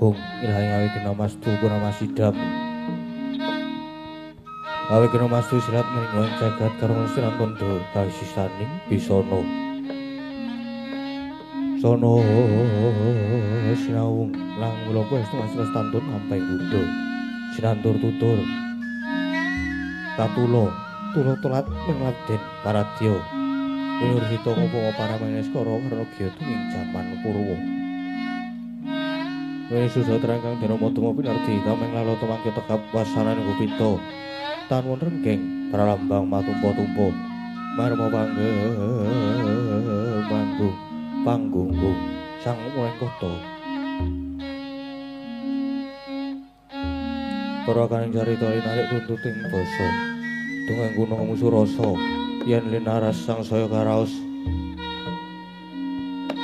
Hung ilahing awe kena mastu purnama sidam. Awe kena mastu sirat meningon jagat karo siran tondo kasisaning bisana. Sono sinawung lang mlopo estu masres tantun ampeng kuda. Sinantur tutur katulo tulo telat mengladen paradya. Winyur sita ngopo para maneskara karena gyatu ing jaman Purwa. Wis susah terang kang dene madama pinardi tameng lalo tumangke tegap wasanane gupita. Tanwun renggeng pralambang matumpa-tumpa. Marma panggung panggunggung sang muleng kota. Para kaning carita linarik tuntuting basa. Dongeng kuno musuh rasa yen linaras sang saya karaos.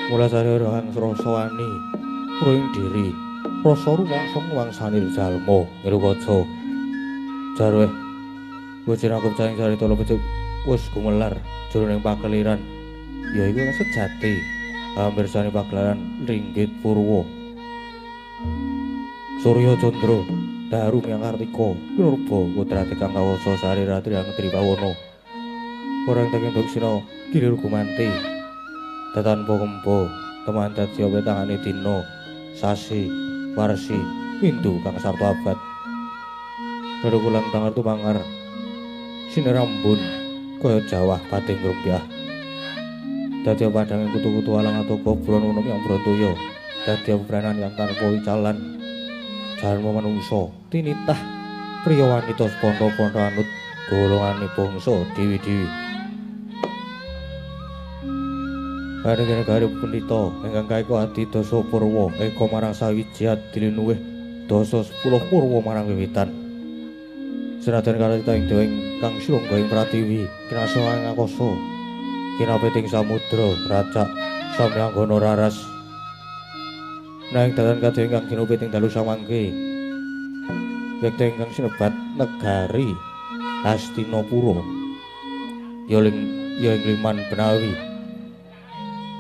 Mula sari kang rasa wani ruing diri rasa rumangsa ngwangsanil jalma ngiru kaca. Jarweh bocah aku cahing carita lepecuk wis gumelar jroning pakeliran ya iku sejati pamirsane pagelaran Ringgit Purwa. Surya Candra Daru Myang Kartika pinurba kudrate kang kawasa sari ratri ang Tripawana. Orang tenging Daksina gilir gumanti tatanpa kemba teman dadi wetangane dina sasi warsi windu kang sarta abad. Baru kulan tangar tumangar sinerambun kaya jawah pating grumbyah. Dadi padange kutu-kutu alang atoko buron unem yang brontoyo. Dadi pranan yang tanpa icalan. Jalma manungsa tinitah priya wanita seponto-ponto anut golongane bangsa dewi-dewi. Areng negari pendhita ingkang kaeka adi dasa purwa eka marang sawiji adilinuwih dasa 10 purwa marang wiwitan. Senajan karita ing dewa ingkang srangga ing pratiwi kinasa ing akasa kinapiting samudra racak samyanggana raras. Nanging dalan kadya ingkang ginupit ing dalu samangke yekti ingkang sinebat negari Hastinapura ya ing Liman Benawi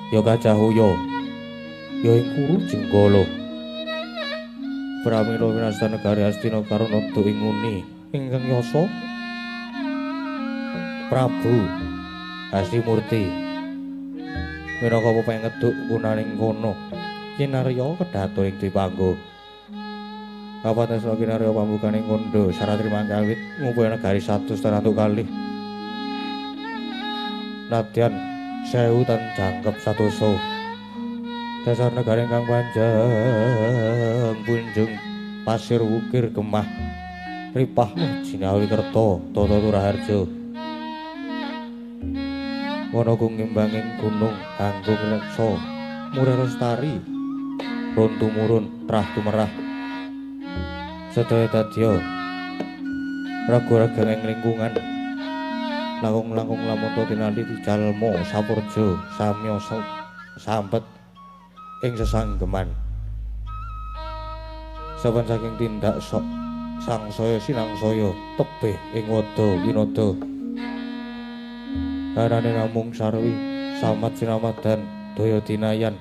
ya Gajahhoya ya ing Kuru Jenggala. Pramila winasta negari Hastina karana ing nguni ingkang yasa Prabu Hastimurti minangka pepengeduk gunaning kono kinarya kedaton ing Dwipangga. Kapatasna kinarya pambukaning kandha saratri mangkawit ngupaya negari 100 tarantuk kalih nadyan 1000 tan jangkep 100. Dasar negari ingkang panjang punjung pasir wukir gemah ripah jinawi kerta tata turaharja. Wana gumimbanging gunung anggung reksa murah lestari run tumurun trah tumerah. Sedaya dadya raga-raga ing lingkungan langkung-langkung lamunta tinali dijalma sapurja samya sampet ing sesanggeman. Saben saking tindak sok sangsaya sinangsaya tebih ing wada winada. Arane namung sarwi samat sinamadan daya dinayan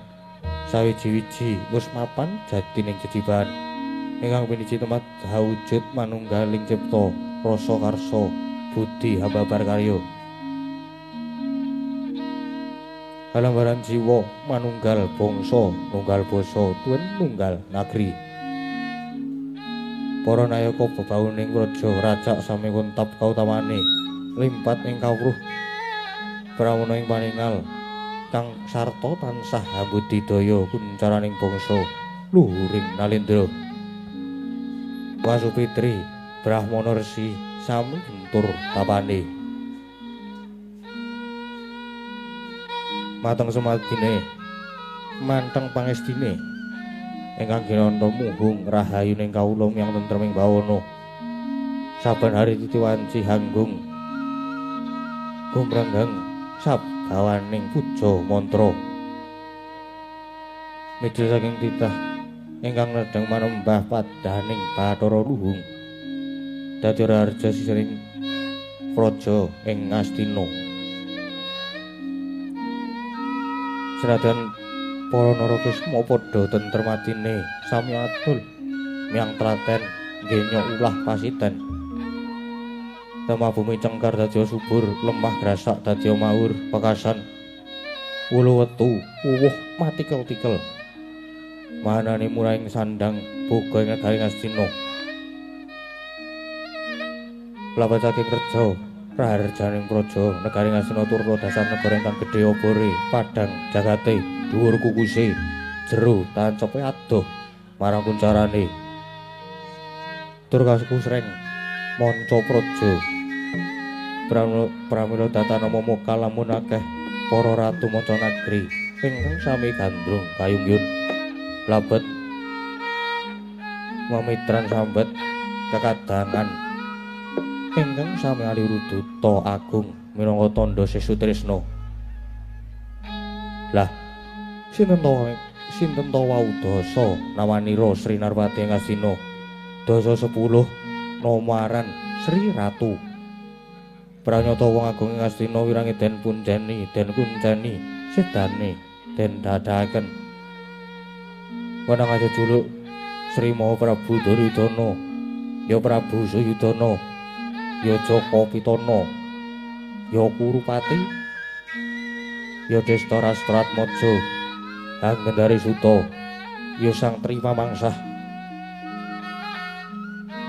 sawiji-wiji wis mapan jatining jejibahan ingkang piniji temat hawujud manunggaling cipta rasa karsa budi hababar karya. Kalambaran jiwa manunggal bangsa nunggal basa tuwin nunggal nagri. Para nayaka bebauning praja racak sami kuntap kautamane limpat ing kawruh prawana ing paningal kang sarta tansah hambudidaya kuncaraning bangsa luhuring nalendra. Wasupitri Brahmana Resi sami gentur tapane. Mateng semadine manteng pangestine ingkang ginanta muhung rahayuning kawula miyang tentreming bawana. Saben hari titi wanci hanggung gumrenggang sabawaning puja mantra. Mijil saking titah ingkang nedheng manembah padaning Bathara Luhung dadi raharja sisiring praja ing Ngastina. Senajan para narakesma padha tentrem atine sami atul miyang tlaten ngenyok ulah pasiten. Temah bumi cengkar dadi subur, lemah grasak dadi maur pekasan. Wulu wetu uwuh matikel-tikel. Manane murahing sandang boga ing negari Ngastina. Lapat saking reja raharjaning praja negari Ngastina turta dasar negara ingkang gedhe obore padhang jagate dhuwur kukuse jero tancepe adoh marang kuncarane. Tur kakusreng manca praja pramila datanama muka lamun akeh para ratu manca nagri ingkang sami gandrung kayungyun labet mamitran sambet kekadangan ingkang sami aliru duta agung minangka tandha sesutresna. Lah sinten to wau dasa nawanira Sri Narpati ing Ngastina dasa 10 nomaran Sri Ratu. Pranyata wong agung ing Ngastina wirangi den punjeni den kunceni sedane den dadahaken. Wenang aja juluk Sri Maha Prabu Duryudana ya Prabu Suyudana ya Jaka Pitana ya Kurupati ya Destarastratmaja Anggendari Suta ya Sang Trimamangsah.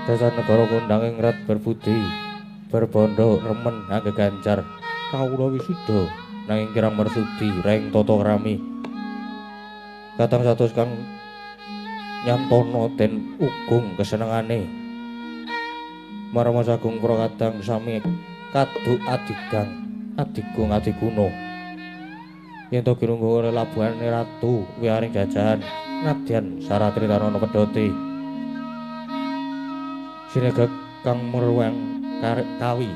Dasar negara kondang ing rat berbudi berbondo remen anggeganjar kawula wisuda nanging kirang mersudi reng tata krami. Katang satus kang nyantana den ugung kesenengane. Marama sagung para kadang sami kaduk adigang adigung adiguna. Yen to girunggo labuhane ratu wiyaring jajahan nadyan saratritanono pedhoti. Sinegek kang merwang karek kawi.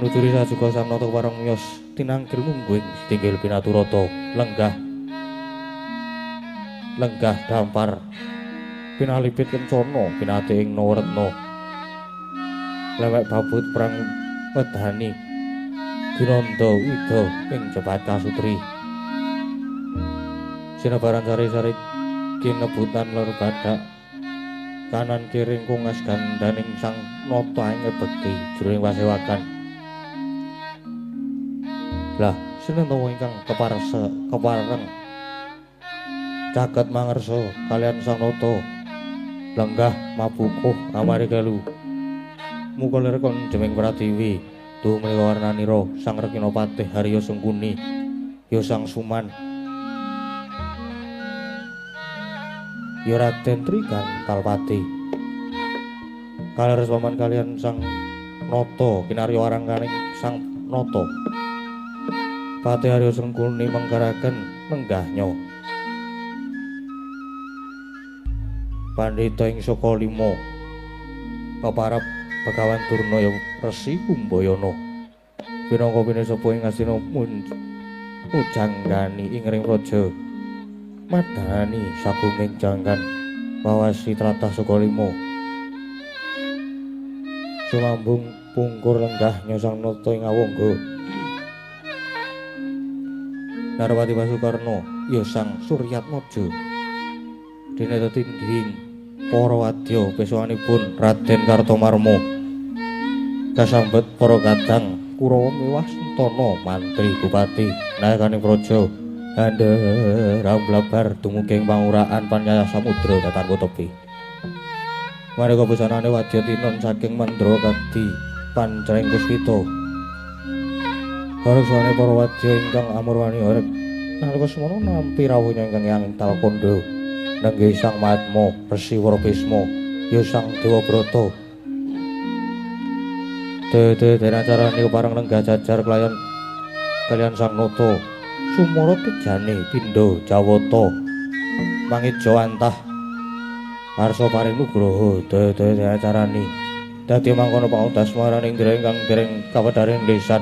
Nuturi sajuga sang nata parang miyos tinangkil mungguing tinggil pinaturata lenggah lenggah dampar pinalipit kencana pinate ing Nawaretna lewek babut perang wedani ginanda wida ing jepat kasutri sinabaran sari-sari kinebutan lor badak kanan kiring kungas gandaning sang nata ing bekti jroning pasewakan. Lah sinenta ingkang keparse kepareng caket mangersa kalian sang nata lenggah mabukuh amari kelu muka lir kon jeming pratiwi duh menika warnanira sang Rekina Patih Harya Sengkuni ya sang Suman ya Raden Trigantalpati kaleres paman kalian sang nata kinarya arangkaning sang nata Patih Harya Sengkuni manggaraken lenggahnya pandhita ing saka lima keparep Begawan Durna ya Resi Kumbayana pinangka pinesapa ing Astina mujanggani ing ring praja madani sagunging janggan wawasi tlatah Sukalima sumambung pungkur lenggah nyosang nata ing awangga Narwati Basukarna ya Sang Suryatmaja dene tetindhing para wadya pesowanipun Raden Kartomarma kasambet para kadang Kurawa miwah sentana mantri bupati nayakaning praja andherang blabar dumugi ing panguraan panyaya samudra datan tepi. Maneka busanane wadya tinon saking Mandra kadi pancreng puspita. Kareksane para wadya ingkang amurwani horeg nalika semono nampi rawuhnya ingkang Yang Talkandha nenggih Sang Mahatma Resi Warabisma ya Sang Dewabrata. Dede acarane pareng lenggah jajar kelayan kalian Sang Nata sumara tejane pindha jawata mangeja antah arsa paring nugraha. Dede acarane dadi mangkono paudas maraning indra ingkang dereng kawedharing lesan.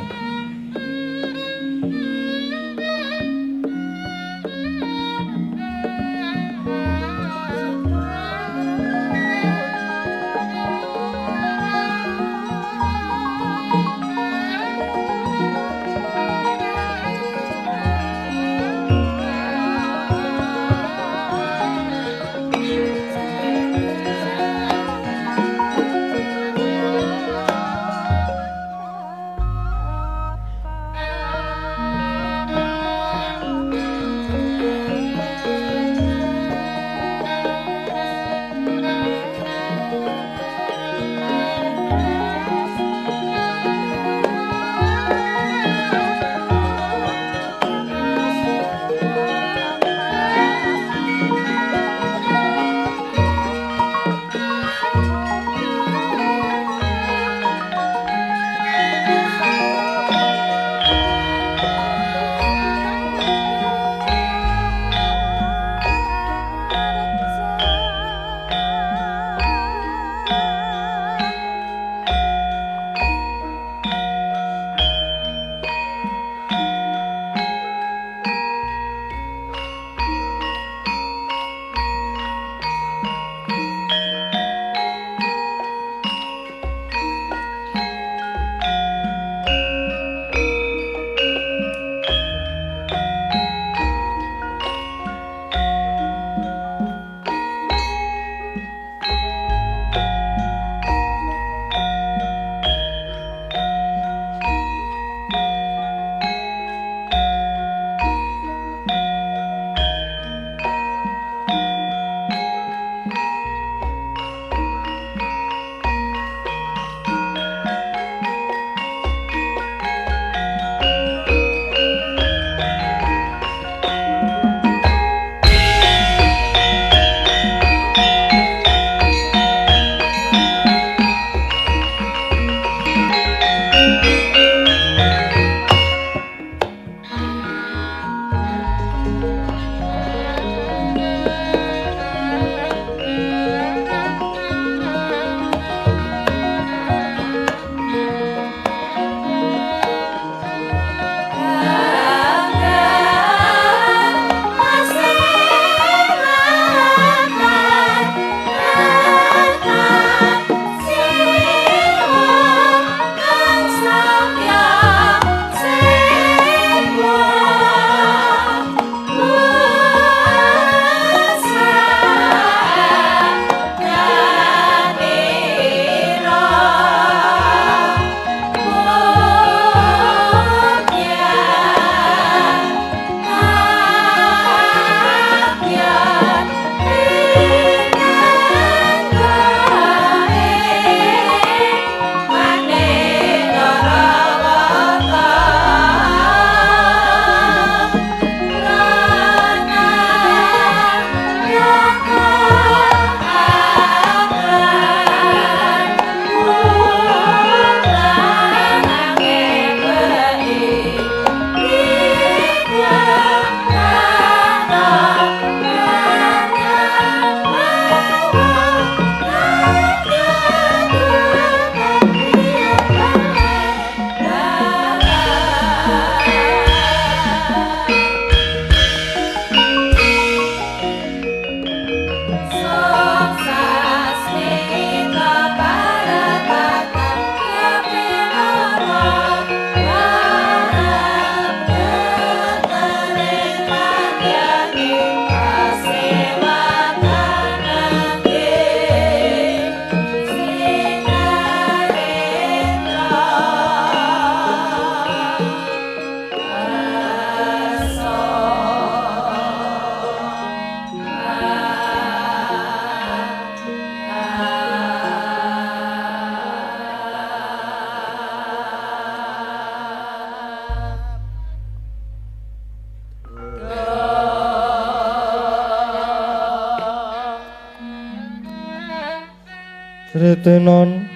Sritenon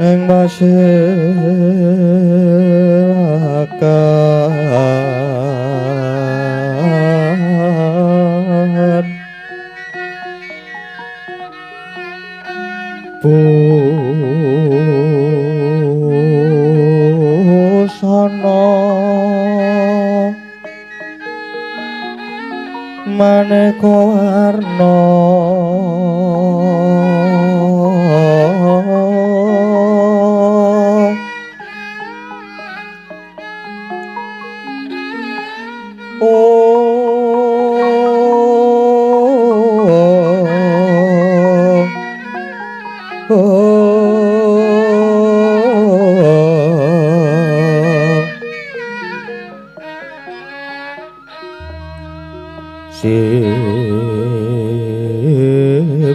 ing pasewakan busana maneka warna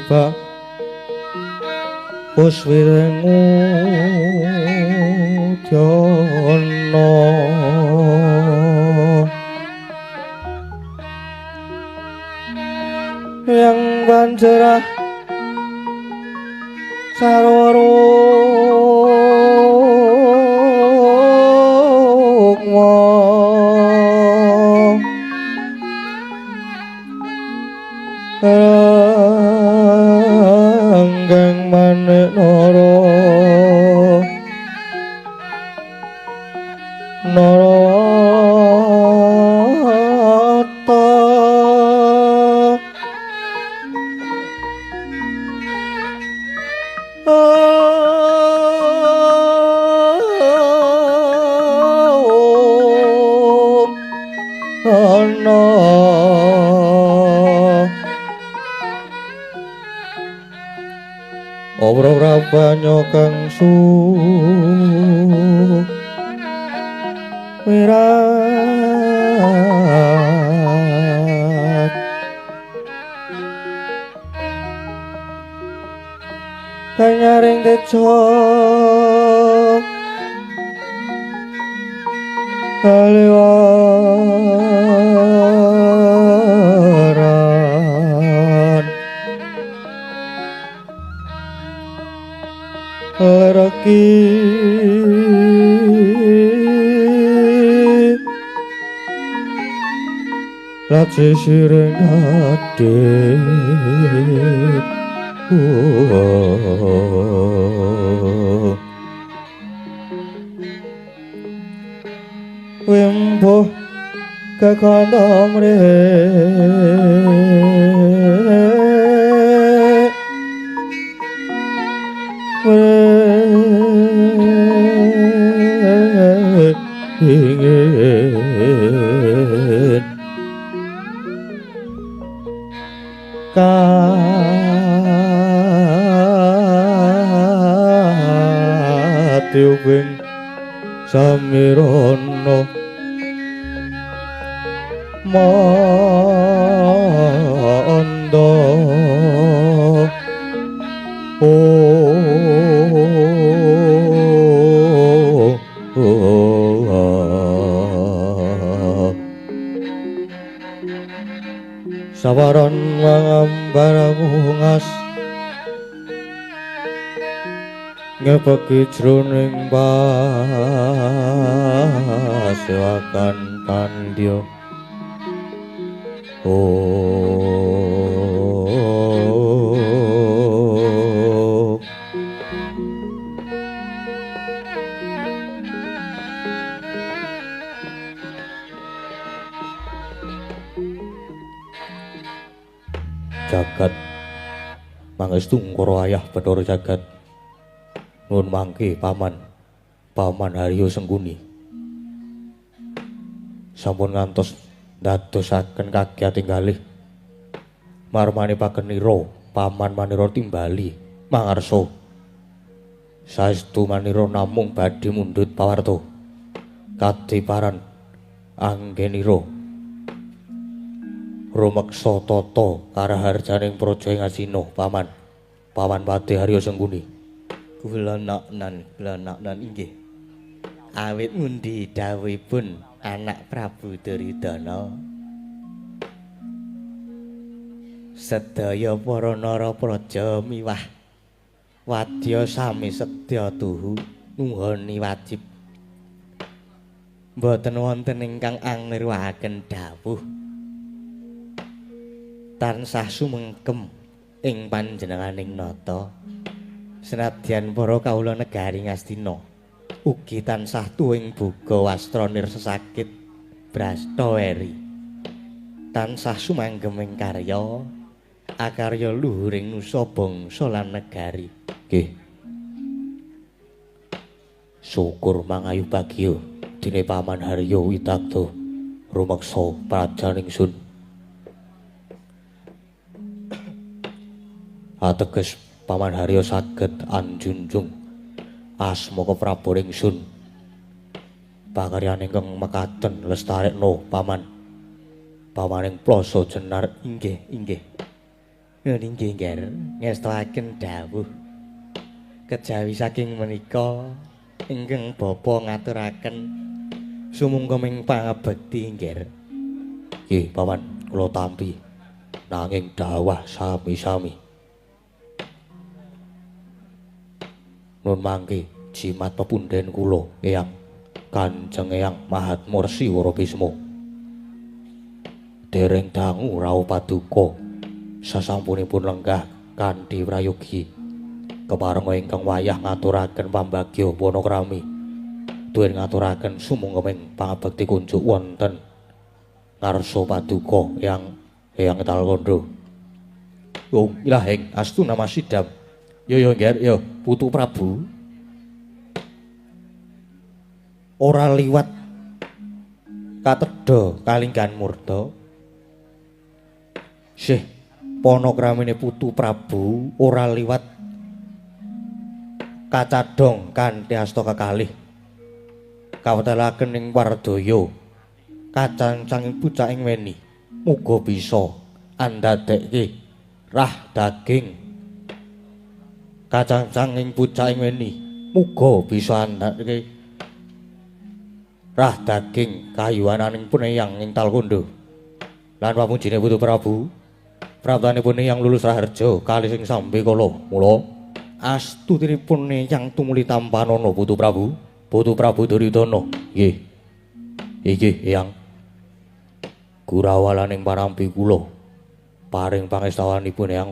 Sipa Puswirengu Dhyana yang banjerah sarwa rukma Ranggeng manik nara narawata Om Ana Ora banyo kang su wirat kanyaring tejo kaliwaran lereki laci siring adit wimbuh kekandamre ingin katiuping samirana mandha Sawaran mangambar bungas ngepeki jroning pasewakan pandya. Jagat pangestu ngkara ayah Bathara Jagat nuwun mangke paman paman Haryo Sengkuni sampun ngantos ndadosaken kagiyating galih marmane pagenira paman manira timbali mangarsa saestu manira namung badhe mundhut pawarta kadiparan anggenira rumeksa tata karaharjaning praja ing Asina paman paman Patih Haryo Sengkuni. Kula noknan inggih awit ngundi dawuhipun anak Prabu Duryudana Sedaya para narapraja miwah wadya sami sedya tuhu nuhoni wajib. Mboten wonten ingkang angnirwaken dawuh. Tansah sumengkem ing panjenenganing nata. Senadyan para kawula negari Ngastina ugi tansah tuwing boga wastra nirsesakit brasta weri. Tansah sumanggem ing karya akarya luhuring nusa bangsa lan negari. Nggih. Syukur mangayu bagya dene Paman Haryo Widagda rumeksa prajan ingsun. Ateges Paman Haryo saged anjunjung asma keprabon ingsun. Pakaryan ingkang mekaten lestarekno Paman. Pamaning Plasa Jenar. Inggih, inggih. Nuwun inggih, Ngger, ngestoaken dawuh. Kejawi saking menika ingkang bapa ngaturaken sumungkeming pangabekti, Ngger. Nggih, Paman, kula tampi. Nanging dawah sami-sami. Nun mangke jimat pepundhen kula, Eyang Kanjeng Eyang Mahatma Resi Warabisma. Dereng dangu rawuh paduka sasampunipun lenggah kanthi prayogi keparenga ingkang wayah ngaturaken pambagya panakrami tuwin ngaturaken sumungkeming pangabekti kunjuk wonten ngarsa paduka Eyang Eyang Talkandha. Oh, ilahing astu nama sidam. Yo yo Ngger, yo Putu Prabu. Ora liwat katedha kalinggan murda. Sih panakramine Putu Prabu ora liwat kacadhong kanthi asta kekalih. Kawetelaken ing wardaya kacancanging bocah ing weni. Muga bisa andadekke rah daging. Kacancang ing bocah ing weni. Muga bisa andadekke rah daging kayuwananing pun Eyang ing Talkandha. Lan pamujine Putu Prabu, praptanipun Eyang Lulus Raharja kalih sing sambe kala. Mula astutinipun Eyang tumuli tampanana Putu Prabu, Putu Prabu Duryudana. Nggih. Inggih Eyang. Gurawalaning parampi kula paring pangestawanipun Eyang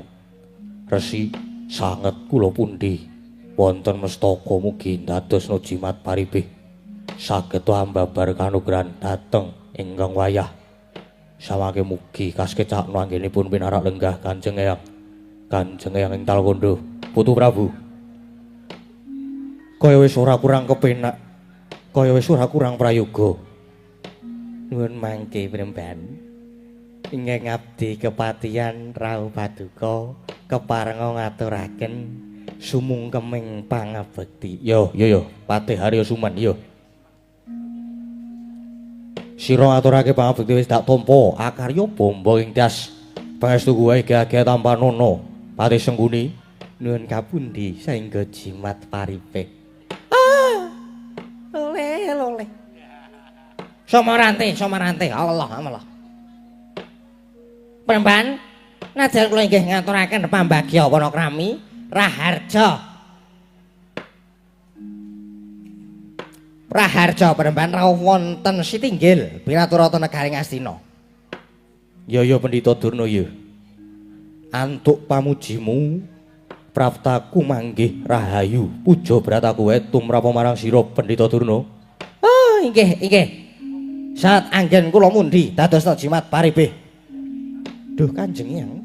Resi sanget kula pundi wonten mestaka mugi ndadosna jimat paripih saged ambabar kanugrahan dhateng ingkang wayah. Samangke mugi kasekecakna anggenipun pinarak lenggah Kanjeng Eyang. Kanjeng Eyang ing Talkandha. Putu Prabu. Kaya wis ora kurang kepenak, kaya wis ora kurang prayoga. Nuwun mangke Premban. Ingkang abdi kepatihan rawuh paduka keparenga ngaturaken sumungkeming pangabekti. Yo yo yo, Patih Haryo Suman yo. Sira ngaturake pangabekti wis dak tampa, akarya bombo ing das. Pangestu kuwe gage tampanana, Patih Sengguni. Nuwun kapundi saengga jimat paripih. Ah! Lole lole. Somarante, somarante. Allah, Allah. Premban, najan kula inggih ngaturaken pambagya panakrami Raharja. Raharja Premban rawuh wonten sitinggil piraturata negari Ngastina. Ya ya Pendhita Durna ya. Antuk pamujimu praptaku manggih rahayu puja brataku wae tumrap marang sira Pendhita Durna. Oh inggih inggih. Saat anggen kula mundi dadosna jimat paripih. Duh Kanjeng Eyang.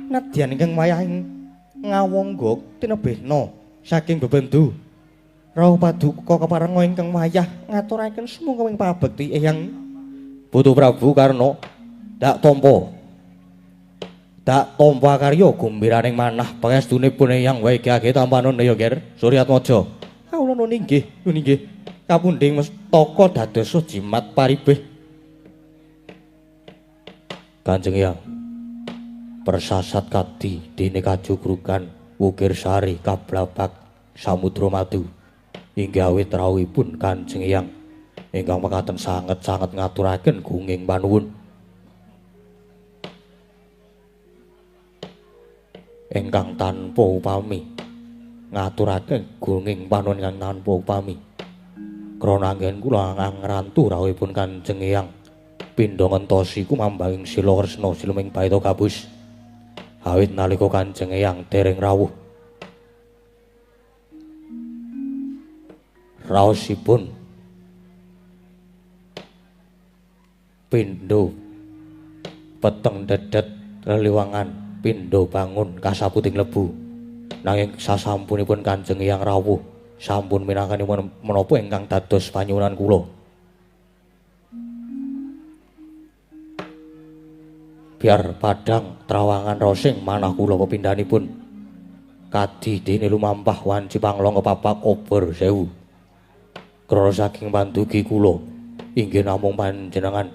Nadyan ingkang wayah ngawangga tinebihna saking bebendu. Rawuh paduka keparenga ingkang wayah ngaturaken sumangga ing pabekti Eyang Putu Prabu Karna. Dak tampa. Dak tampa karya gumbiraning manah pangestunipun Eyang wae gage tampanana ya Ger Suryatmaja. Kawula nun inggih, nun inggih. Kapundhing mestaka dados jimat paribeh. Kanjeng Eyang persasat kadi dene kajugrugan wukir sari kablabak samudra madu. Inggih awit rawuhipun Kanjeng Eyang ingkang mekaten sanget-sanget ngaturaken gunging panuwun. ingkang tanpa upami, ngaturaken gunging panuwun ingkang tanpa upami. Krana anggen kula ngrantu rawuhipun Kanjeng Eyang pindha ngentosi kumambanging sila kresna siluming baita gabus. Awit nalika Kanjeng Eyang dereng rawuh, raosipun pindha peteng dedet leliwangan pindha bangun kasaputing lebu. Nanging sasampunipun Kanjeng Eyang rawuh sampun minangkani menapa ingkang dados panyuwunan kula. Biar padhang trawangan rosing manah kula pepindhanipun kadi dene lumampah wanci panglong kepapak obor sewu. Krana saking pandugi kula inggih namung panjenengan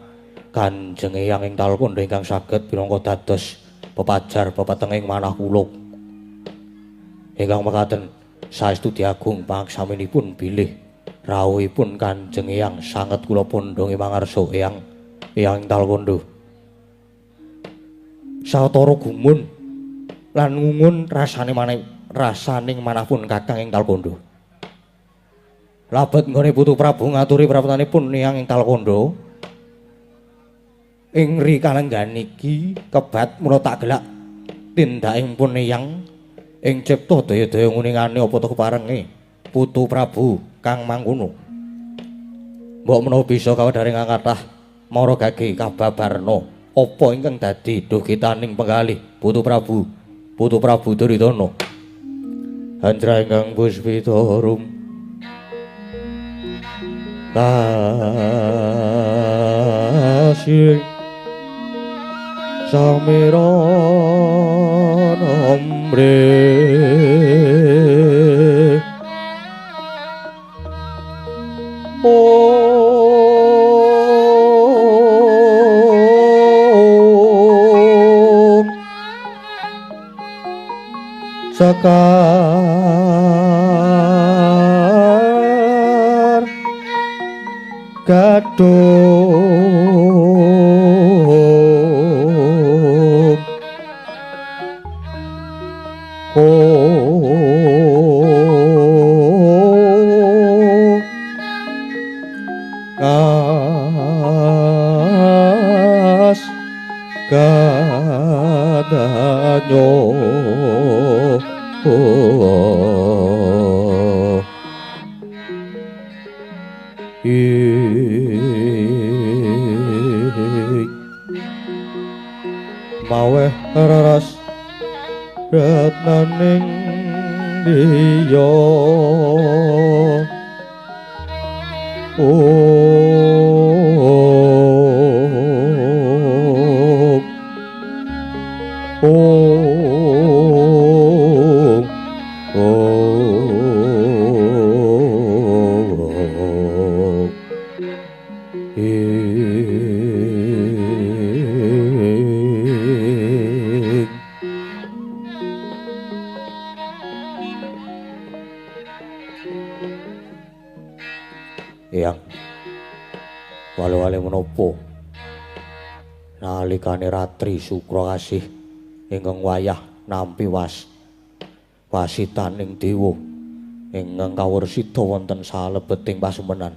Kanjeng Eyang ing Talkandha ingkang saged pinangka dados pepajar pepetenging manah kula. Ingkang mekaten saestu diagung pangsaminipun bilih rawuhipun Kanjeng Eyang sanget kula pondhongi mangarsa Eyang Eyang ing Talkandha. Sawetara gumun lan ngungun rasane maneh rasaning manahpun Kakang ing Talkandha. Labet nggone Putu Prabu ngaturi prapetanipun Eyang ing Talkandha. Ing ri kalenggan iki kebat mula tak gelak tindakipun pun Eyang ing cipta daya-daya nguningane apa ta keparenge Putu Prabu kang mangkono. Mbok menawa bisa kawadharing kathah mara gage kababarna apa ingkang dadi dugitaning penggalih Putu Prabu, Putu Prabu Duryudana. Anjra ingkang puspita rum kasih samiran ombre om sekar gadung as kadanyo maweh raras ratnaning diya om om om Eyang wale-wale menapa nalikane ratri sukra kasih ingkang wayah nampi wasitaning dewa ingkang kawursida wonten salebeting pasumenan.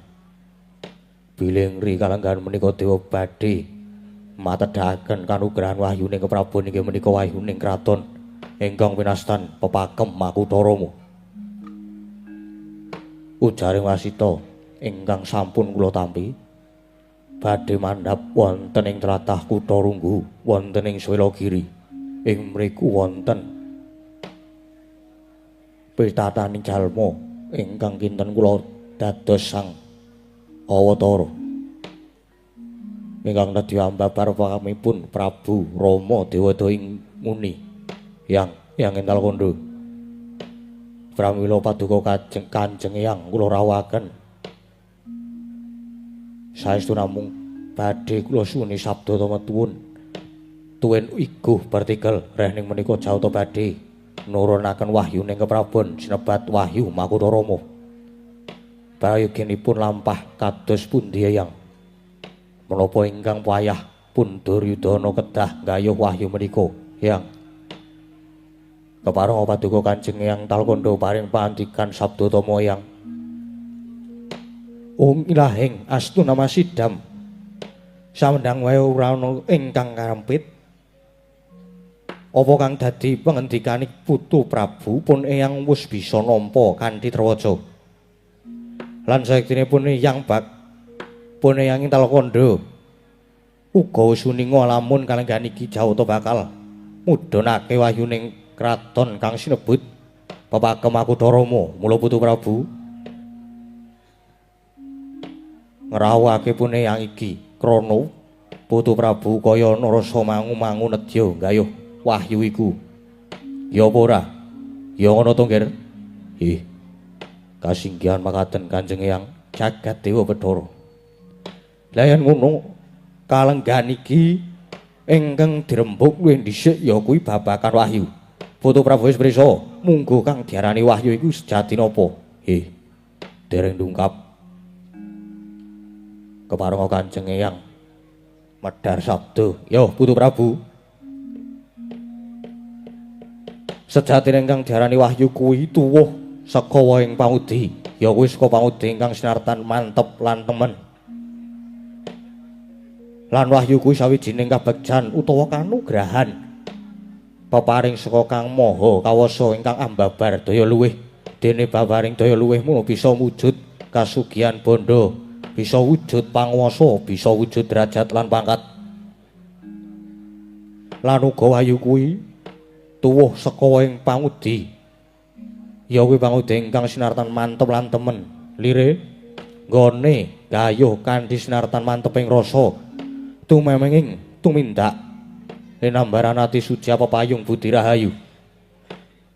Bilih ri kalenggahan menika dewa badhe matedhaken kanugrahan wahyuning keprabon inggih menika wahyuning kraton ingkang winastan pepakem Makutha Rama. Ujaring wasita ingkang sampun kula tampi badhe mandhap wonten ing tlatah Kutha Runggu wonten ing Swelagiri. Ing mriku wonten pitataning jalma ingkang kinten kula dados sang Awatara ingkang nedya ambabar pakamipun Prabu Rama Dewata ing muni Yang Eyang ing Talkandha. Pramila paduka Kanjeng Eyang kula rawuhaken saestu namung badhe kula suwuni sabda tumetuwun tuwin iguh partikel rehning menika jawata badhe nurunaken wahyuning keprabon sinebat Wahyu Makutha Rama. Prayoginipun lampah kados pundi Eyang? Menapa ingkang payah pun Duryudana kedah nggayuh wahyu menika, Eyang? Kepareng paduka Kanjeng Eyang Talkandha paring pangandikan sabda tama Eyang. Ung ilahing astu nama sidam. Samendang wae ora ana ingkang karampit. Apa kang dadi pangendikane Putu Prabu pun Eyang wis bisa nampa kanthi trawaja. Lan sayektine pun Eyang bak pun Eyang Talkandha uga wis uninga lamun kalenggahan iki Jawata bakal mudhunake wahyuning kraton kang sinebut Pepakem Makutharama. Mula Putu Prabu ngrawuhake pun Eyang iki krana Putu Prabu kaya narasa mangu-mangu nedya gayuh wahyu iku. Ya apa ora? Ya ngono to, Ngger? Ih. Kasinggihan makaten Kanjeng Eyang Jagat Dewa Bathara. Lah yen ngono kalenggahan iki ingkang dirembug luwih dhisik ya kuwi babagan wahyu. Putu Prabu wis prisa, mungguh kang diarani wahyu iku sejati napa? Dereng dungkap. Keparenga Kanjeng Eyang medhar sabda, "Yo Putu Prabu. Sejatine ingkang diarani wahyu kuwi tuwuh saka wohing pangudi, ya kuwi saka pangudi ingkang sinartan mantep lan temen. Lan wahyu kuwi sawijining kabegjan utawa kanugrahan peparing saka Kang Maha Kawasa ingkang ambabar daya luwih. Dene babaring daya luwih mula bisa wujud kasugihan bandha, bisa wujud panguwasa, bisa wujud derajat lan pangkat. Lan uga wahyu kuwi tuwuh saka ing pangudi, ya kuwi pangudi ingkang sinartan mantep lan temen. Lire nggone gayuh kanthi sinartan manteping rasa tumemenging tumindak linambaran ati suci apa payung budi rahayu.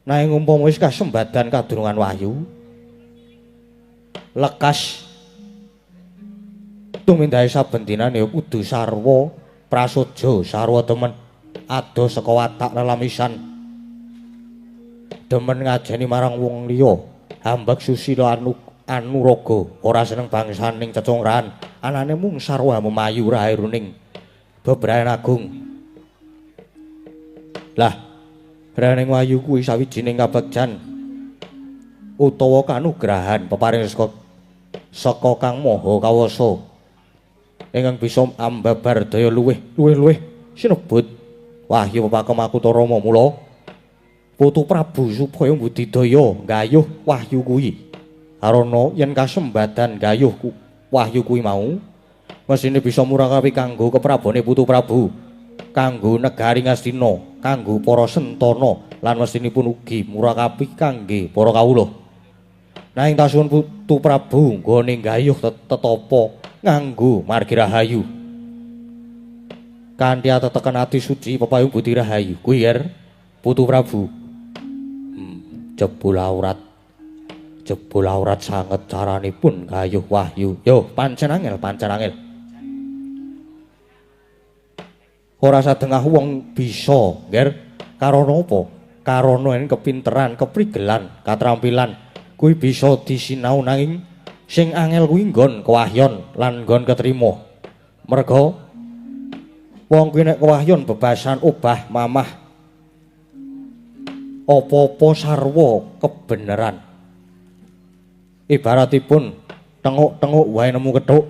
Nanging umpama wis kasembadan kadurungan wahyu lekas tumindake saben dinane ya kudu sarwa prasaja, sarwa temen, adoh saka watak lelamisan, demen ngajeni marang wong liya, hambek susila anuraga, ora seneng bangsaning cecungran, anane mung sarwa memayu rahiruning bebrayan agung. Lah, raning wahyu kuwi sawijining kabegjan utawa kanugrahan peparing saka Kang Maha Kawasa ingkang bisa ambabar daya luwih luwih-luwih sinebut wahyu Pepakem Makutharama. Mula Putu Prabu supaya mbudidaya gayuh wahyu kuwi, karana yen kasembadan gayuh wahyu kuwi mau mesine bisa murakapi kanggo keprabone Putu Prabu, kanggo negari Ngastina, kanggo para sentana, lan mestinipun ugi murakapi kangge para kawula. Nanging tasuwun Putu Prabu nggone gayuh tetapa nganggo margi rahayu kanthi ateteken ati suci pepayung budi rahayu kuwi yer Putu Prabu. Jebul aurat sanget caranipun gayuh wahyu. Yo pancen angel, pancen angel. Ora sadengah wong bisa, Ngger. Karana apa? Karana yen kepinteran, keprigelan, katrampilan kuwi bisa disinau, nanging sing angel kuwi nggon kewahyon lan nggon ketrima. Merga wong kuwi nek kewahyon bebasan obah mamah apa-apa sarwa kebeneran. Ibaratipun tenguk-tenguk wae nemu kethuk,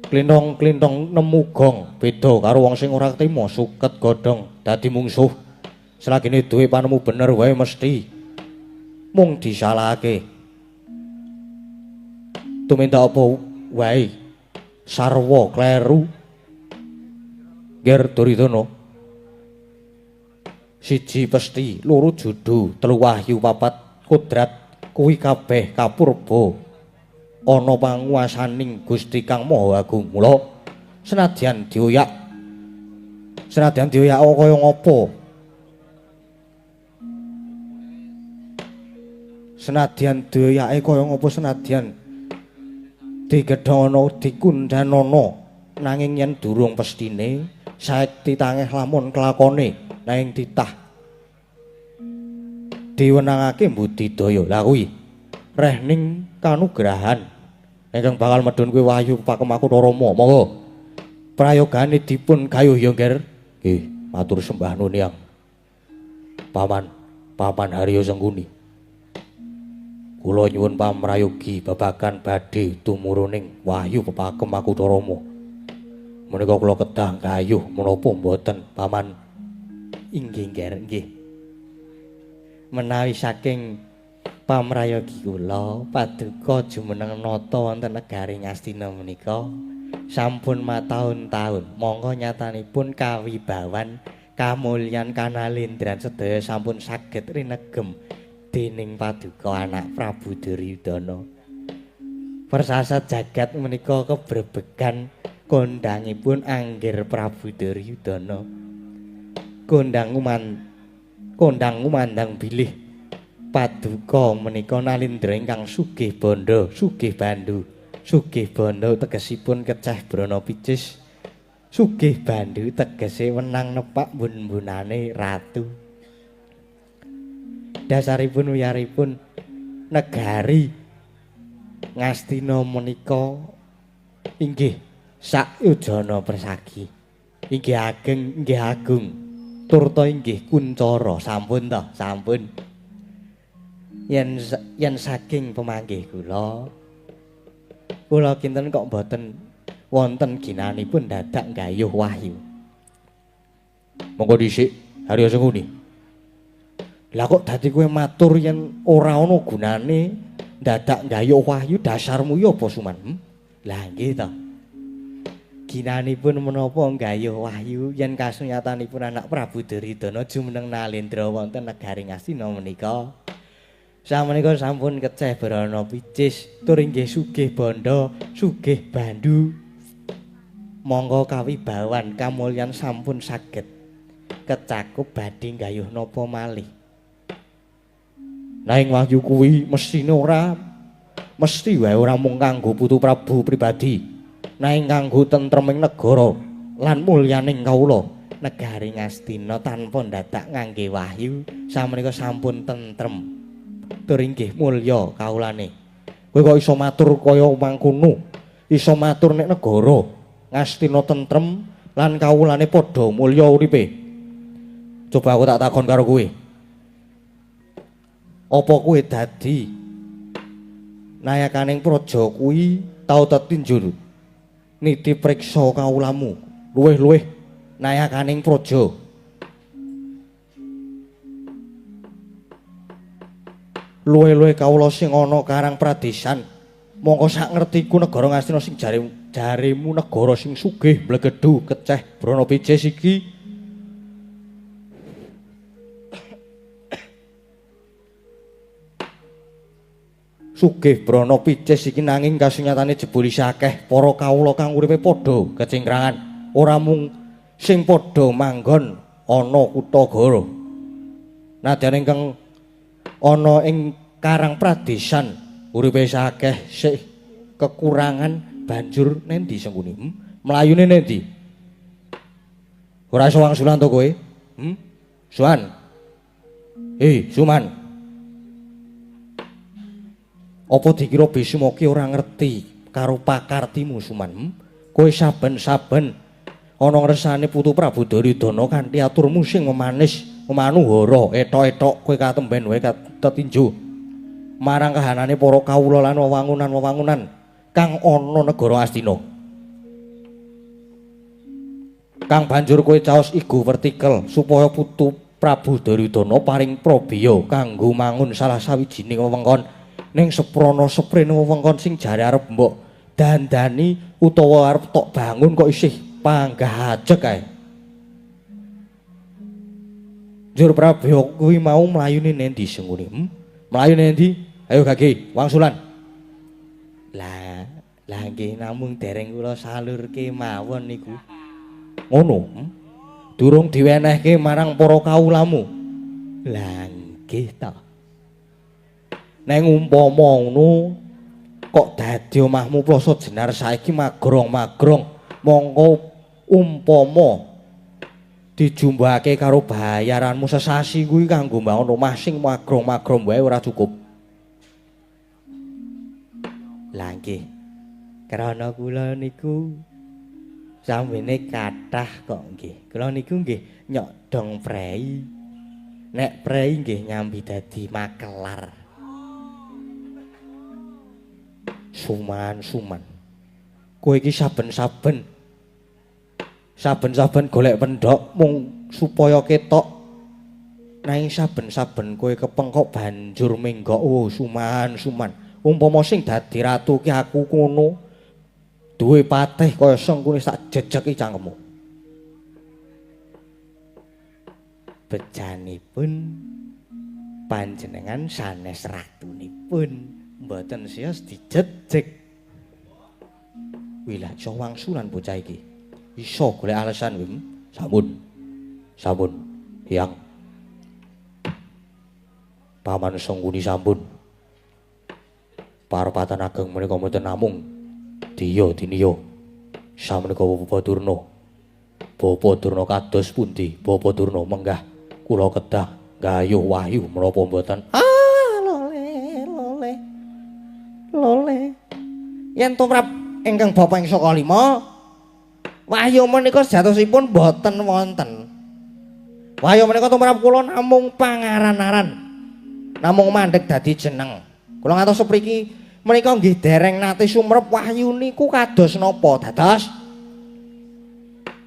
klintong-klintong nemu gong, beda karo wong sing ora ketrima suket godhong dadi mungsuh. Selagine duwe panemu bener wae mesti mung disalahake. Tumindak apa wae sarwa kleru. Nger Duryudana, siji pesti, loro judu, telu wahyu, papat kodrat, kuwi kabeh kapurba ana panguwasaning Gusti Kang Maha Agung. Mula senadyan dioyak kaya ngapa, senadyan dioyake kaya ngapa, senadyan digedhana dikundhanana, nanging yen durung pestine saekti tangeh lamun kelakone, nanging titah diwenangake mbudidaya. Lah kuwi rehning kanugrahan ingkang bakal medhun kuwi wahyu Pepakem Makutharama. Monggo prayogane dipun gayuh ya, Ngger. Nggih, matur sembah nuwun Yang. Paman, Paman Haryo Sengkuni. Kula nyuwun pamrayogi babagan badhe tumuruning wahyu pepakem Makutharama. Menika kula kedah gayuh menapa mboten, Paman? Inggih, Nger, nggih. Menawi saking pamrayogi kula paduka jumeneng nata wonten negari Ngastina menika sampun mataun-taun, monggo nyatanipun kawibawan kamulyan kanalendran sedaya sampun saged rinegem dening paduka anak Prabu Duryudana. Persasat jagat menika kebrebegan kondangipun anggir Prabu Duryudana. Kondang ngumandang bilih paduka menika nalindra ingkang sugih bandha, sugih bandu. Sugih bandha tegesipun keceh brana picis. Sugih bandu tegese wenang nepak bun-bunane ratu. Dasaripun wiyaripun negari Ngastina menika inggih sakyujana persagi. Inggih ageng, inggih agung. Turta inggih kuncara. Sampun to, sampun. Yen saking pemanggih kula, kula kinten kok mboten wonten ginanipun dadak nggayuh wahyu. Monggo dhisik Haryo Sengkuni. Lah kok dadi kowe matur yen ora ana gunane dadak nggayuh wahyu, dasarmu ya apa Suman? Lah nggih to. Ginanipun menapa nggayuh wahyu yen kasunyatanipun anak Prabu Duryudana jumeneng nalendra wonten negari Ngastina menika. Samenika sampun keceh brana picis tur inggih sugih bandha, sugih bandu. Monggo kawibawan kamulyan sampun saged kecakup badhe nggayuh napa malih. Nanging wahyu kuwi mesthine ora mesti wae ora mung kanggo putu Prabu pribadi, nanging kanggo tentreming negara lan mulyaning kawula. Negari Ngastina tanpa ndadak ngangge wahyu samenika sampun tentrem tur inggih mulya kawulane. Kowe kok iso matur kaya mangkono? Iso matur nek negara Ngastina tentrem lan kawulane padha mulya uripe. Coba aku tak takon karo kowe. Apa kowe dadi nayakaning praja kuwi tau tetinjur niti priksa kawulamu luwih-luwih nayakaning praja? Luwih-luwih kawula sing ana karang pradesan. Mongko sak ngertiku negara Ngastina sing jaremu negara sing sugih mblegedhu keceh brana picis iki sugih brana picis iki nanging kasunyatane jebul isih akeh para kawula kang uripe padha kecingkrangan, ora mung sing padha manggon ana kutha Goro. Nadyan ingkang ana ing karang pradesan uripe isih akeh sih kekurangan, banjur nendi Sengkuni? Mlayune nendi? Ora iso wangsulan to kowe? Suan. Suman. Apa dikira Bisma ki ora ngerti karo pakartimu Suman? Kowe saben-saben ana ngresane putu Prabu Duryudana kanthi aturmu sing memanis, memanuhara, etok-etok kowe katemben wae tetinju marang kahanane para kawula lan wewangunan-wewangunan kang ana negara Astina. Kang banjur kowe caos igo vertikel supaya putu Prabu Duryudana paring prabeya kanggo mangun salah sawijining wewengkon ning seprana seprene wewengkon sing jare arep mbok dandani utawa arep tok bangun kok isih panggah ajeg kae. Njur prabeya kuwi mau mlayune nendi Sengkuni? Mlayune nendi? Ayo gage wangsulan. Lah, lah nggih namung dereng kula salurke mawon niku. Ngono? Durung diwenehke marang para kawulamu. Lah nggih ta. Neng umpama ngono kok dadi omahmu plasa jenar saiki magrong-magrong, mongko umpama dijumbake karo bayaranmu sesasi kuwi kanggo mbangun omah sing magrong-magrong wae ora cukup. Lah nggih. Krana kula niku sambene kathah kok nggih. Kula niku nggih nyok dong prei. Nek prei nggih nyambi dadi makelar. Suman, suman. Kowe iki saben-saben golek pendhok mung supaya ketok. Nanging saben-saben kowe kepengkok banjur menggok. Oh, suman, suman. Umpama sing dadi ratu ki aku ngono, duwe patih kaya Sengkuni sak jejeki cangkemmu. Bejanipun panjenengan sanes ratunipun mboten sios dijejeg. Wilah iso wangsulan bocah iki. Iso golek alasan kuwi. Sampun. Sampun, Hyang. Paman Sengkuni sampun. Parpatan ageng menika mboten namung diya diniya. Samenika Bapak Durna. Bapak Durna kados pundi? Bapak Durna menggah kula kedah gayuh wahyu menapa mboten? Ah, lole, lole. Lole. Yen tumrap ingkang bapa ing saka lima, wahyu menika sejatosipun mboten wonten. Wahyu menika tumrap kula namung pangaran-aran. Namung mandheg dadi jeneng. Kula ngantos sepriki menika nggih dereng nate sumrep wahyu niku kados napa dados?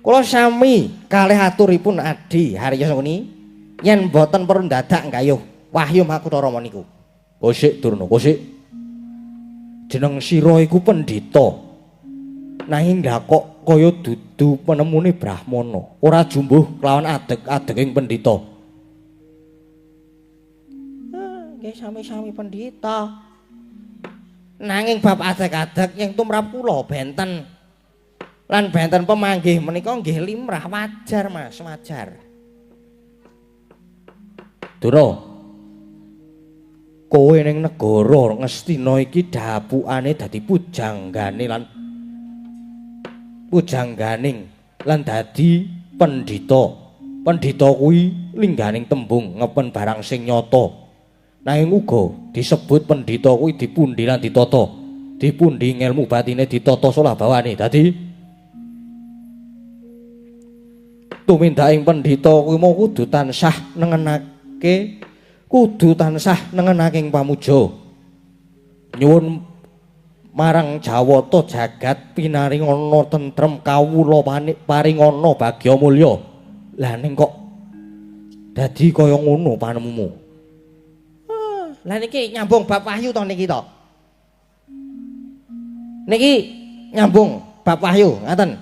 Kula sami kalih aturipun Adi Harya Sengkuni yen mboten perlu dadak nggayuh wahyu Makutha Rama niku. Kosik Durna, kosik. Jeneng sira iku pendhita. Nanging lha kok kaya dudu penemune Brahmana, ora jumbuh kelawan adeg-adeging pendhita. Nggih sami-sami pendhita. Nanging bab adeg-adeg yang tumrap kula benten. Lan benten pemanggih menika nggih limrah wajar Mas, wajar. Durna, kowe ning negara Ngastina iki dapukane dadi pujanggane lan pujangganing lan dadi pendhita. Pendhita kuwi lingganing tembung ngepen barang sing nyata. Nanging uga disebut pendhita kuwi dipundi lan ditata. Dipundi ngelmu batine ditata solah bawane. Dadi tumindaking pendhita kuwi mau kudu tansah nengenake, kudu tansah nengenake ing pamuja. Nyuwun marang Jawata jagat pinaringana tentrem kawula paringana bagya mulya. Lah ning kok dadi kaya ngono panemumu? Lah niki nyambung bab wahyu to niki to. Niki nyambung bab wahyu, ngaten.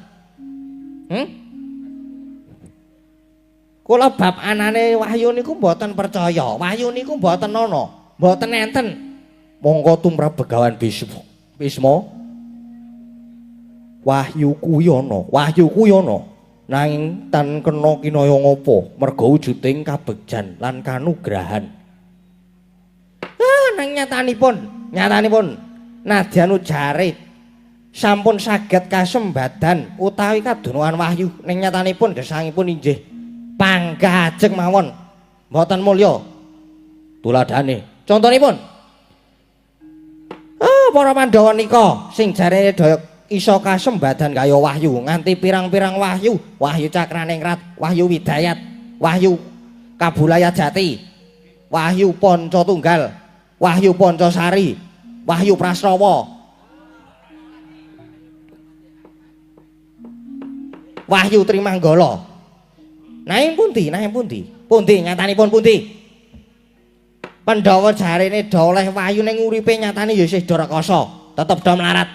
Kula bab anane wahyu niku mboten percaya. Wahyu niku mboten ana, mboten enten. Mongko tumrap Begawan Bisma. Wahyu kuwi ana, wahyu kuwi ana. Nanging tan kena kinaya ngapa, merga wujuding kabegjan lan kanugrahan. Ah, nang nyatanipun, nyatanipun nadyan ujare sampun saged kasembadan utawi kadonoan wahyu, ning nyatanipun gesangipun inggih panggah ajeng mawon mboten mulya tuladhane. Contonipun, para Pandhawa nika sing jarene daya iso kasembadan kaya wahyu nganti pirang-pirang wahyu, wahyu Cakraningrat, wahyu Widayat, wahyu Kabulaya Jati, wahyu Panca Tunggal, wahyu Pancasari, wahyu Prasrawa, wahyu Trimanggala. Nanging pundi, nanging pundi? Pundi nyatanipun pundi? Pandhawa jarene do oleh wahyu ning uripe nyatane ya isih do rekoso, tetep do melarat.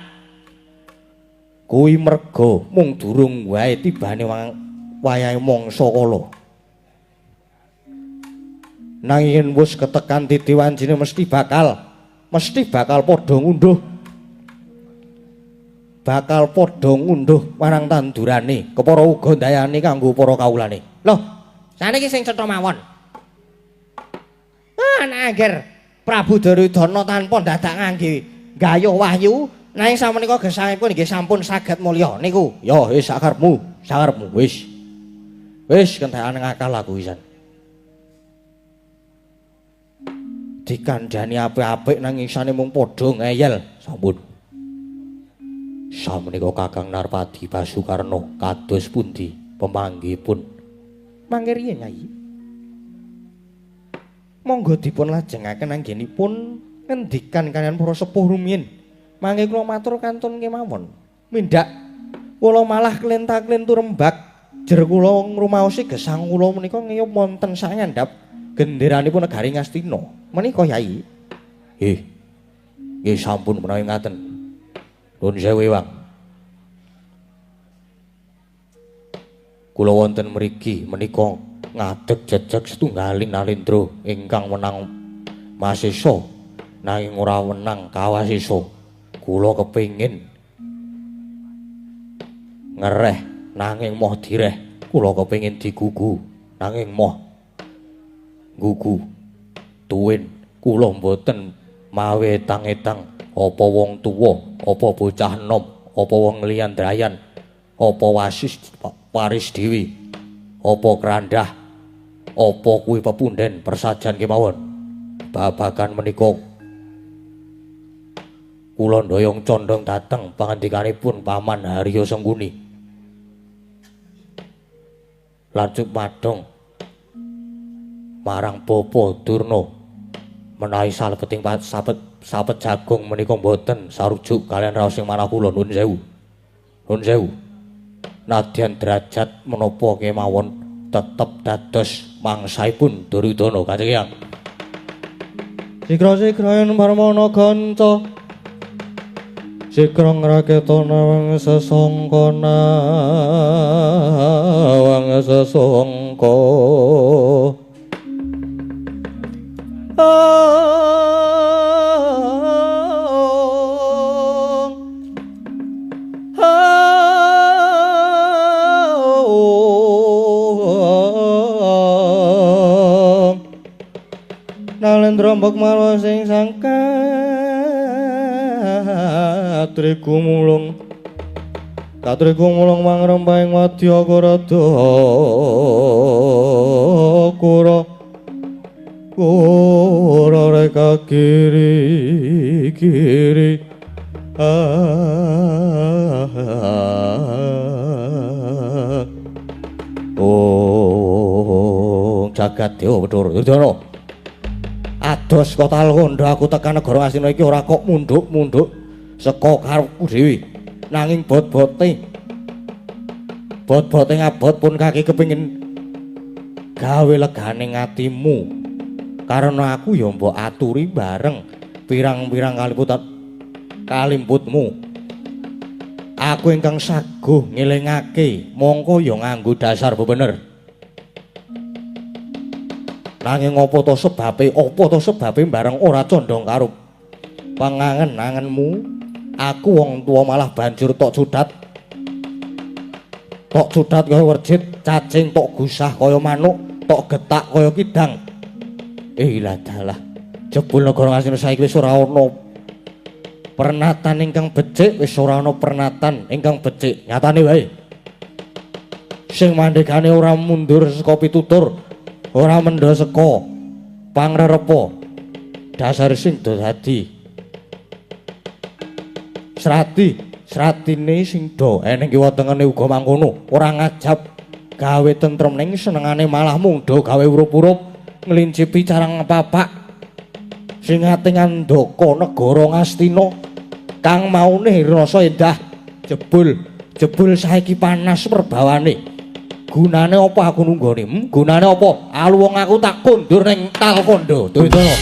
Kuwi merga mung durung wae tibane wayahe mangsa kala. Nanging yen wis ketekan titi wancine mesti bakal padha ngunduh. Bakal padha ngunduh marang tandurane, kepara uga ndayani kanggo para kawulane. Loh, saniki sing cetha mawon. Ah, nek Prabu Duryudana tanpa dadak ngangge gayuh wahyu, nanging samenika gesangipun nggih sampun saged mulya niku. Ya wis sakarepmu, sakarepmu wis. Wis kentekan ngakal aku wisan. Dikandhani apik-apik nanging isane mung padha ngeyel. Sampun. Samenika Kakang Narpati Basukarna kados pundi pemanggihipun? Mangke riyen, Nyai. Monggo dipun lajengaken anggenipun ngendikan kaliyan para sepuh rumiyin. Mangke kula matur kantun kemawon. Mindhak kula malah klenta-klentu rembag jer kula ngrumaosi gesang kula menika ngiyup wonten sangandhap genderanipun negari Ngastina. Menika Yai. Nggih. Nggih sampun menawi ngaten. Nuwun sewu Ewang. Kula wonten mriki menika ngadeg jejeg setunggaling nalendra ingkang wenang masesa nanging ora wenang kawasesa. Kula kepengin ngereh nanging moh direh. Kula kepengin digugu nanging moh gugu. Tuwin kula mboten mawe etang-etang apa wong tuwa, apa bocah enom, apa wong liyan drayan, apa wasis waris dewi, apa krandah, apa kuwi pepunden persajan kemawon. Babagan menika kula ndoyong condong dhateng pangandikanipun Paman Haryo Sengkuni. Lanjut madhong marang Bapa Durna menawi salebeting sapet jagung menika mboten sarujuk kaliyan raos ing manah kula. Nuwun sewu. Nuwun sewu. Nadyan derajat menapa kemawon tetep dados mangsaipun Duryudana Kanjeng Hyang. Sigra-sigra yen Parmana kanca sigra ngraketa nawang sesangka nawang sesangka. Nalendra mbok marwa sing sangkatri gumulung katri gumulung mangrempahing wadya kurada kura kura reka kiri kiri. Oh jagat dewa Bathara Duryudana. Ados kota Talkandha aku tekan negara Ngastina iki ora kok mundhuk-mundhuk saka karepku dhewe. Nanging bot-bote ngabot pun kaki kepengin gawe legane atimu. Karena aku ya mbok aturi bareng pirang-pirang kalimputmu. Aku ingkang saguh ngelingake mongko ya nganggo dasar bebener. Nanging apa to sebabe, apa to sebabe bareng ora condong karo pangangen-angenmu, aku wong tuwa malah banjur tok cudat. Tok cudat kaya werjit, cacing tok gusah kaya manuk, tok getak kaya kidang. Lah dalah, jebul negara Ngastina saiki wis ora ana pernatan ingkang becik, wis ora ana pernatan ingkang becik. Nyatane wae. Sing mandegane ora mundur saka pitutur, ora mendha saka pangrerepa. Dasar sing do dadi srati, sratine sing do eneng kiwa tengene uga mangkono, ora ngajab gawe tentrem ning senengane malah mung do gawe urup-urup nglincipi carang papak sing ate ngandaka negara Ngastina kang maune rasa endah. Jebul jebul saiki panas perbawane. Gunane apa aku nunggoni? Gunane apa? Alu wong aku tak kondur ning Talkandha. Duryudana.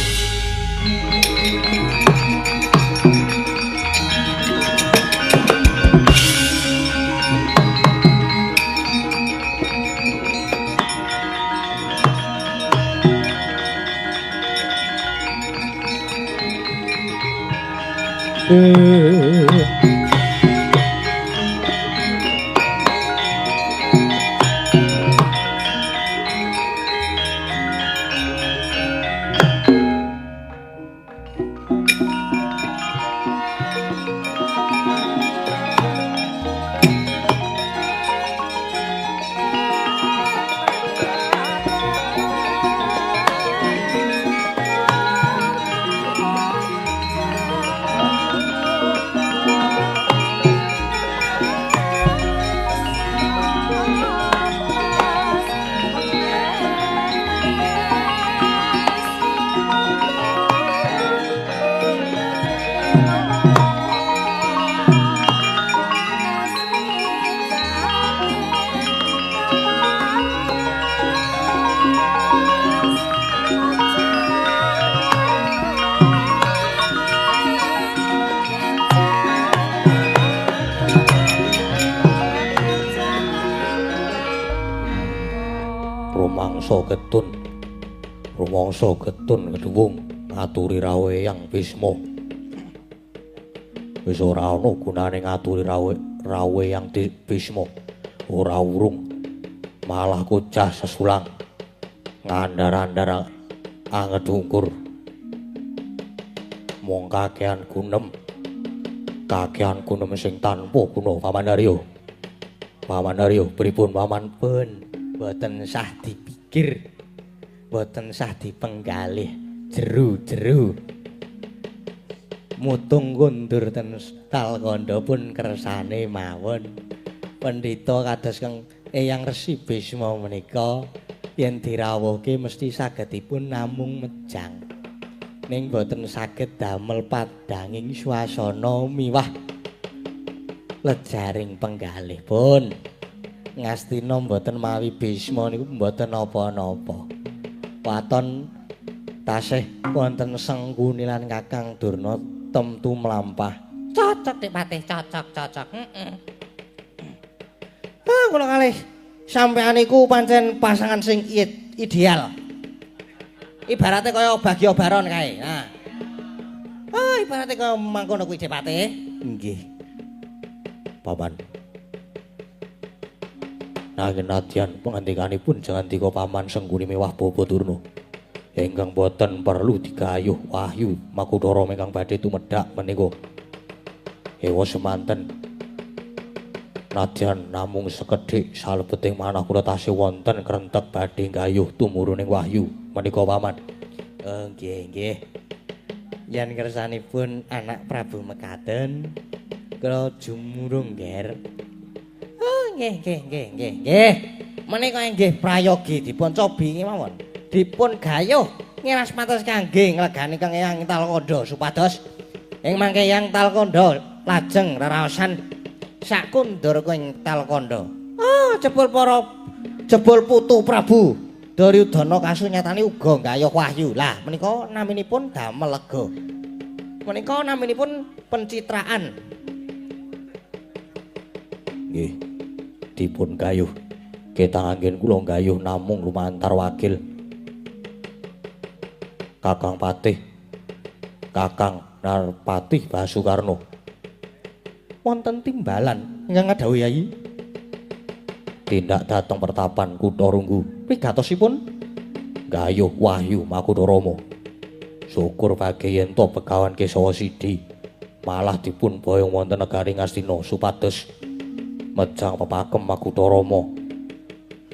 Rumangsa getun. Rumangsa getun keduwung ngaturi rawuh Eyang Bisma. Wis ora ana gunane ngaturi rawuh Eyang Bisma. Ora urung malah kocah sesulang ngandar-andar angedungkur. Mung kakehan gunem. Kakehan gunem sing tanpa guna Paman Haryo. Paman Haryo pripun Paman? Pun boten sah dipikir, boten sah dipenggalih jeru-jeru. Mutung kundur ten Talkandha pun kersane mawon. Pendhita kados kang Eyang Resi Bisma menika yen dirawuhke mesti sagedipun namung mejang. Ning boten saged damel padhanging swasana miwah lejaring penggalih pun. Ngastina mboten mawi Bisma niku mboten napa-napa. Waton tasih wonten Sengkuni lan Kakang Durna temtu mlampah. Cocok Dik Patih, cocok, cocok. Heeh. Ah, kula kalih sampean niku pancen pasangan sing ideal. Ibarate kaya Bagya Baron kae. Nah. Ah, ibarate kaya mangkono kuwi Dik Patih. Nggih. Paman. Nanging nadyan pangandikanipun jangandika Paman Sengkuni miwah Bapa Durna. Ingkang boten perlu digayuh wahyu Makutara ingkang badhe tumedhak menika. Ewa semanten. Nadyan namung sekedhik salebeting manah kula tasih wonten krentek badhe gayuh tumuruning wahyu menika Paman. Oh nggih nggih. Yen kersanipun anak Prabu mekaten kula jumurung ngger. Oh nggih nggih nggih nggih nggih. Menika inggih prayogi dipun cobi mawon. Dipun gayuh ngiras patos kangge nglegani Kang Eyang Talkandha supados ing mangke Eyang Talkandha lajeng reraosan sakundur ing Talkandha. Ah jebul para jebul putu Prabu Duryudana kasunyatane uga gayuh wahyu. Lah menika naminipun damel lega. Menika naminipun pencitraan. Nggih. Dipun gayuh. Ketang anggen kula gayuh namung lumantar wakil Kakang Patih, Kakang Narpatih Basukarno. Wonten timbalan ingkang ngadhawuhi Yayi. Tindak dhateng pertapan Kutha Runggu. Wigatosipun gayuh wahyu Makutharama. Syukur bagi yen to Begawan Kesawa Sidi malah dipun boyong wonten negari Ngastina supados mejang pepakem Makutharama.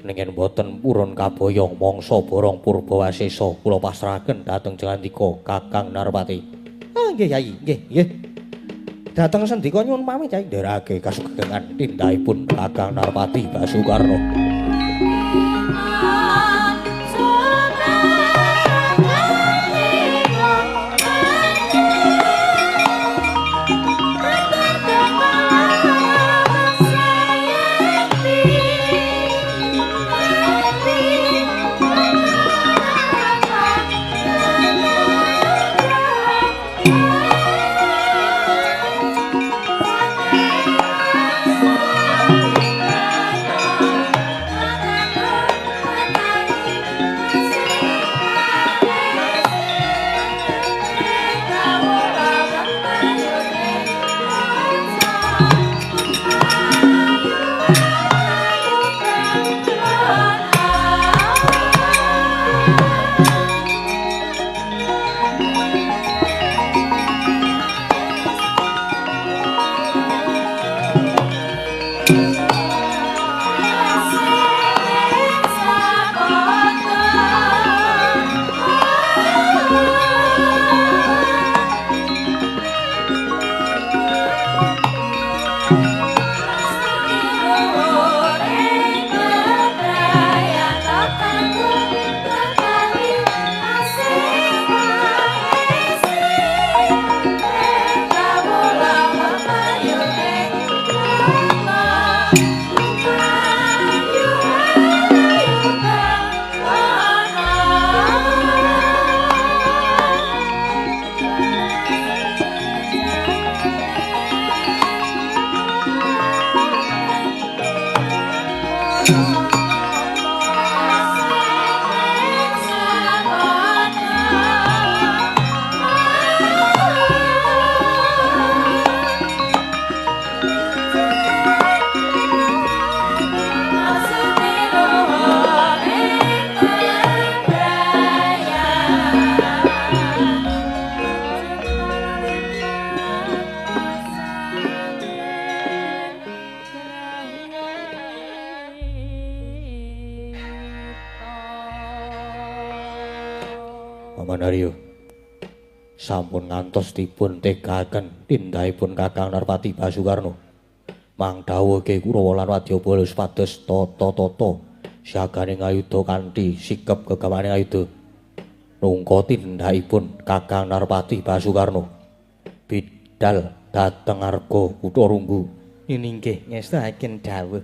Ning yen boten purun kaboyong mangsa borong purbawasesa kula pasrahaken dhateng jangandika Kakang Narpati. Ah nggih Yayi, nggih nggih. Dhateng sendika nyuwun pamit Yayi. Nderake kasugengan tindakipun Kakang Narpati Basukarno. Thank you. Paman Arya, sampun ngantos dipun tegaken tindhahipun Kakang Narpati Basukarno. Mang dawuhke Kurawa lan Wadyabala supados tata-tata siagane ngayuda kanthi sikep gegamane ngayuda. Nungka tindhakipun Kakang Narpati Basukarno bidal dhateng arga kutha Runggu. Inggih ngestakaken dawuh.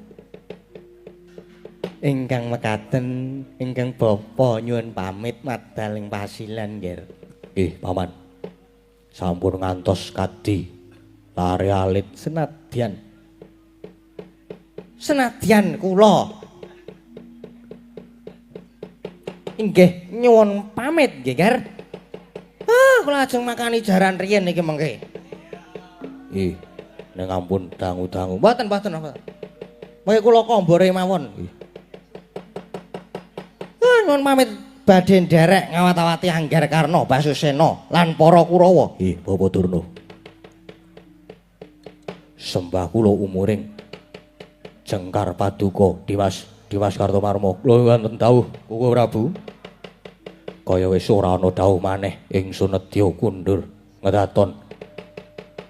Ingkang mekaten ingkang bapa nyuwun pamit madal ing pasilan, Nger. Nggih, Paman. Sampun ngantos kadi lare alit senadyan. Senadyan kula inggih nyuwun pamit nggih, Nger. Ah, kula ajeng makani jaran riyen iki mengke. Ih, ning ampun dangu-dangu. Mboten, mboten, mboten. Mengke kula kombore mawon. Nggih. Ah, nyuwun pamit badhe nderek ngawat-awati Angger Karna Basusena lan para Kurawa. Ih, Bapak Durna. Sembah kula umuring jengkar paduka Dimas Dimas Kartomarma. Kula wonten dawuh Kuku Prabu. Kaya wis ora ana dawuh maneh ingsun nedya kundur ngedaton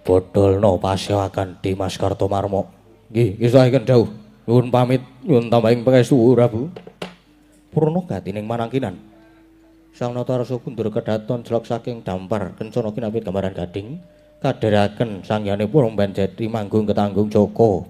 bodolna pasewakan Dimas Kartomarma. Nggih, ngestokaken dawuh. Nyuwun pamit, nyuwun tambahing pangestu Prabu. Purna gatining manangkinan. Sang Natarasa kundur kedaton jelok saking dampar kencana kinapit gambaran gading kadheraken sangyane purung banjati manggung ketanggung Joko